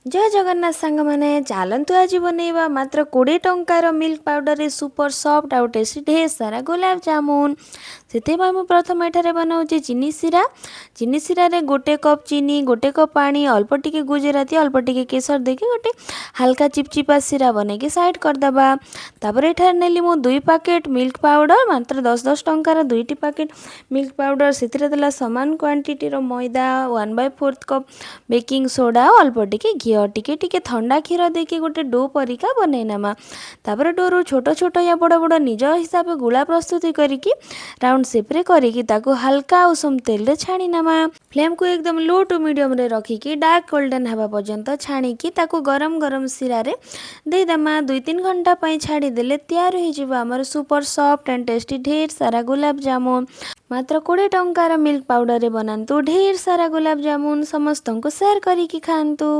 ଜୟ ଜଗନ୍ନାଥ ସାଙ୍ଗମାନେ, ଚାଲନ୍ତୁ ଆଜି ବନେଇବା ମାତ୍ର 20 ଟଙ୍କାର ମିଲ୍କ ପାଉଡ଼ରରେ ସୁପର ସଫ୍ଟ ଆଉ ଟେଷ୍ଟି ଢେର ସାରା ଗୋଲାପ ଜାମୁନ। ସେଥିପାଇଁ ମୁଁ ପ୍ରଥମେ ଏଠାରେ ବନାଉଛି ଚିନି ଶିରା। ଚିନି ଶିରାରେ 1 କପ୍ ଚିନି, 1 କପ୍ ପାଣି, ଅଳ୍ପ ଟିକେ ଗୁଜୁରାତି, ଅଳ୍ପ ଟିକେ କେଶର ଦେଇକି ଗୋଟେ ହାଲକା ଚିପଚିପା ଶିରା ବନେଇକି ସାଇଡ଼୍ କରିଦେବା। ତାପରେ ଏଠାରେ ନେଲି ମୁଁ ଦୁଇ ପ୍ୟାକେଟ୍ ମିଲ୍କ ପାଉଡ଼ର, ମାତ୍ର 10 10 ଟଙ୍କାର ଦୁଇଟି ପ୍ୟାକେଟ୍ ମିଲ୍କ ପାଉଡ଼ର। ସେଥିରେ ଦେଲା ସମାନ କ୍ୱାଣ୍ଟିଟିର ମଇଦା, 1/4 କପ୍ ବେକିଂ ସୋଡ଼ା ଆଉ ଅଳ୍ପ ଟିକେ ଘିଅ। ଟିକେ ଟିକେ ଥଣ୍ଡା କ୍ଷୀର ଦେଇକି ଗୋଟେ do ପରିକା ବନେଇ ନେମା। ତାପରେ ଡୋରୁ ଛୋଟ ଛୋଟ ୟା ବଡ଼ ବଡ଼ ନିଜ ହିସାବରେ ଗୁଳା ପ୍ରସ୍ତୁତି କରିକି ରାଉଣ୍ଡ ସେପ୍ରେ କରିକି ତାକୁ ହାଲକା ଉଷୁମ ତେଲରେ ଛାଣି ନେମା। ଫ୍ଲେମ୍କୁ ଏକଦମ ଲୋ ଟୁ ମିଡ଼ିୟମରେ ରଖିକି ଡାର୍କ ଗୋଲ୍ଡେନ୍ ହେବା ପର୍ଯ୍ୟନ୍ତ ଛାଣିକି ତାକୁ ଗରମ ଗରମ ଶିରାରେ ଦେଇଦେମା। 2-3 ଘଣ୍ଟା ପାଇଁ ଛାଡ଼ିଦେଲେ ତିଆରି ହେଇଯିବ ଆମର ସୁପର ସଫ୍ଟ ଆଣ୍ଡ ଟେଷ୍ଟି ଢେର ସାରା ଗୋଲାପ ଜାମୁନ। ମାତ୍ର 20 ଟଙ୍କାର ମିଲ୍କ ପାଉଡ଼ରରେ ବନାନ୍ତୁ ଢେର ସାରା ଗୋଲାପ ଜାମୁନ, ସମସ୍ତଙ୍କୁ ସେୟାର କରିକି ଖାଆନ୍ତୁ।